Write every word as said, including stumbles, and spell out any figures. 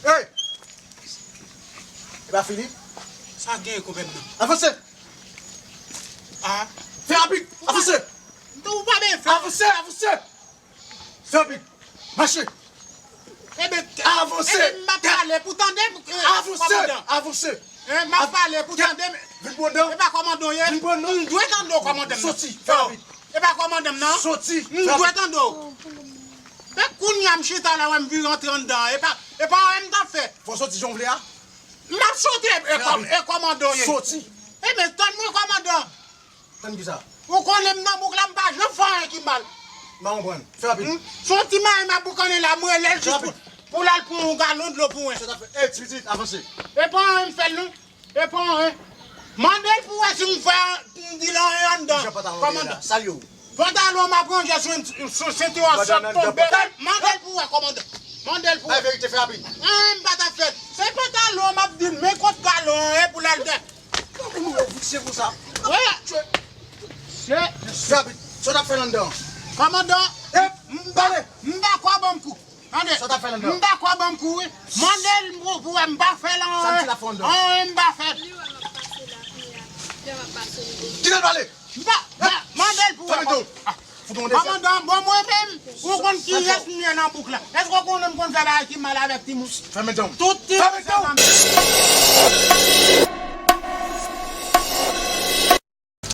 Hey! E pa fini? Sa gen konpè m nan? Avanse! Ah. Fè rapid! Avanse! Ou pa bezwen fè. Avanse! Avanse! Fè rapid! Mache! Ebyen, avanse! Ebyen, m ap pale pou tande m, eh, avanse! Kòmandan. Avanse! Eh, m ap pale pou tande m. Vin pran dan. E pa kòmandan w ye. Vin pran dan. M dwe tande w, kòmandan m nan. Soti! Fè rapid! E pa kòmandan m nan. Soti! M dwe tande w. Men kounye a m chita la, wè m vire antre anndan. E pa, e pa anyen m t ap fè. Fò w soti jan w vle a. M ap soti e, e kòm-, e kòmandan w ye. Soti. Ebyen, tann mwen, kòmandan. Tann kisa? Ou konnen m nan bouk la, m pa janm fè anyen ki mal. M pa konprann. Fè rapid. Hmm? Se yon ti mayi m ap boukannen la, m rele l jis pou, pou l al pran yon galon dlo pou mwen. Sa t ap fè? Ey, ti pitit, avanse. E pa anyen m fè l non. E pa anyen. Mande l pou wè si m fè, m di l anyen anndan. Kòmandan. Salye w. Pantalon m ap ranje sou, sou senti w an sot tonbe. Mande l pou wè, kòmandan. Mande l pou wè. Bay verite, fè rapid. Anyen m pa t ap fè. Se pantalon m ap di l, men kot galon an ye pou l al dè. Kòman nou fikse konsa? Wi. Fè rapid. Sa w t ap fè l anndan? Kòmandan, m pa, m pa kwè ban m kou. Tande. Sa w t ap fè l anndan? M pa kwè ban m kou wi. Mande l pou, pou wè m pa fè l anyen. Sa l di l ap fè anndan? Anyen m pa fè l. Kite l pale. M pa, ma-, mande l pou wè. Fèmen dan w. Kòmandan, bon, mwen menm, ou konn kiyès m ye nan bouk la. Èske w konnen m konn fè bagay ki mal avèk timoun? Fèmen dan w. Tout timoun se zanmi.